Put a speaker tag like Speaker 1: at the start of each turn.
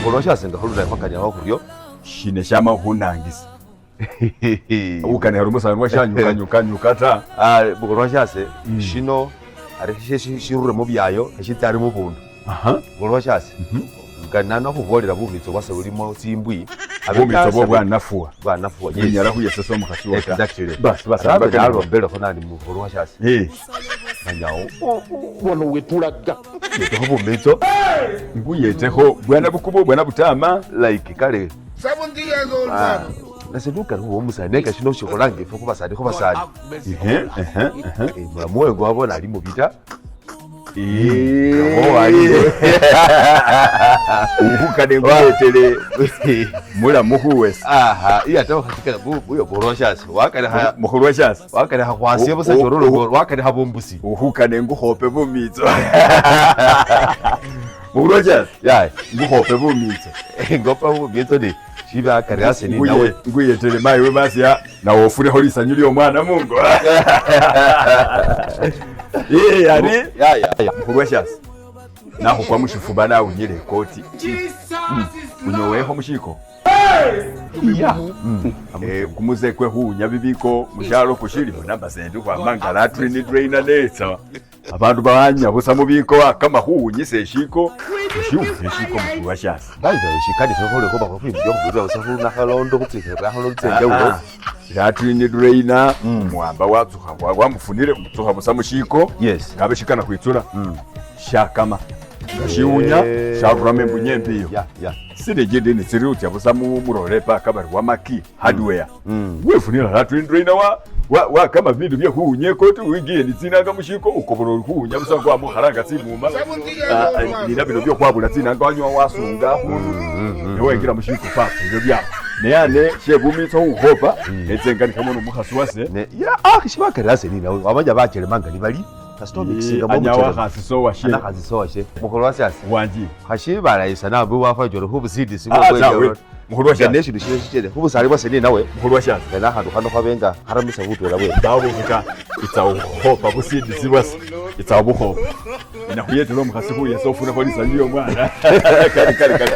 Speaker 1: Mukhulu shase nga khulula khwakanyakho khuryo.
Speaker 2: Shine shama khunangisa. Ukanera omusani washanyuka nyuka nyuka ta.
Speaker 1: Ah, mukhulu shase shino ari shirure mubyayo eshitsa ari mubundu. Mukhulu shase nga nano khubolera bumitso bwase bulimo tsimbwi.
Speaker 2: Bumitso bwo bwanafuwa.
Speaker 1: Bwanafuwa, yes.
Speaker 2: Bunyala khuyesesa omukhasi wo ta.
Speaker 1: Exactly.
Speaker 2: Basi basi.
Speaker 1: Abe nalombelekho nandi mukhulu shase. Manyawo
Speaker 3: Wano wetulaga.
Speaker 1: Yetekho bumitso.
Speaker 2: Nguyetekho bwana bukubo bwana butama.
Speaker 1: Like kale.
Speaker 4: 70 years old man.
Speaker 1: Nase nukari khuba omusani nenga shino shikholanga efwe khubasani khubasani.
Speaker 2: Ehe, ehe, ehe.
Speaker 1: Mulamu wengo wabona ali mubita.
Speaker 2: Ukhukane nguyetele mulamu khuwesa.
Speaker 1: Aha, iyate wakhatikala buyo borwa shasi. Wakalekha
Speaker 2: Mukhulu washasi.
Speaker 1: Wakalekha khwasiya busa chororo wakalekha bumbusi.
Speaker 2: Ukhukane ngukhope bumitso. Mukhulu washasi.
Speaker 1: Ya,
Speaker 2: Ngukhope bumitso.
Speaker 1: Ngopa bumitso ni shiba kari ase ni nawe.
Speaker 2: Nguyetele mayi we masya nawe ofunekho lisanyu lyomwana mungo. Eh, ari
Speaker 1: Ya ya ya.
Speaker 2: Mukhulu washasi. Nakhukwa mushifuba nawunyile ikoti. Unyowekho mushiko.
Speaker 1: Ya.
Speaker 2: Kumuze kwe khuwunya bibiko mushalo kushilimo namasendi khwama nga latrini drainer netsa abandu bawanya busa mubiko akama khuwunyisa eshiko ushiwunya eshiko mukhulu washasi.
Speaker 1: By the way, shikali khole khuba khwimbi khubira busa khunakhalonde khutsikira khalondo tsenjawulo.
Speaker 2: Latrini drainer muwamba watsukha wamufunile mutsukha busa mushiko. Ngabe shikana khwitsula shakama nga shiwunya sharuramo embunye embiyo. Silingi ndini tsiri utya busa murole paka bari wamaki hardware wefunila latrini drainer wakama bindu bye khuwunya ekoti wingiye ni tsinanga mushiko ukobola ori khuwunya busa kwamukhalanga tsimuma.
Speaker 4: 70 years old man.
Speaker 2: Nina bino byokhwabula tsinanga wanywa wasunga khundu newengila mushiko papa ebyo byaba neyane shebumitso khukhopa netsenganikhamo nomukhasi wase.
Speaker 1: Ne ya ah shibakari ase ni nawe wabanja bachelemanga ni bali kasito mixinga mo
Speaker 2: Anyawa
Speaker 1: muchele.
Speaker 2: khasisowa she.
Speaker 1: Ana khasisowa she. Mukhulu wase ase.
Speaker 2: Wanji.
Speaker 1: Khashibalayisa nabe wafa joro khubusidi
Speaker 2: Ah, tawe. Mukhulu washasi.
Speaker 1: Ngane shindu shino shichele khubusali bwase ni nawe.
Speaker 2: Mukhulu washasi.
Speaker 1: Ngane akhandu khano khabenga kharamisa butwela bwe.
Speaker 2: Ndabukhuta itsa khukhopa busindisi bwase itsa bukhopa ina khuyetela omukhasi khuyesa ofunekho lisanyu lyomwana kali kali kali.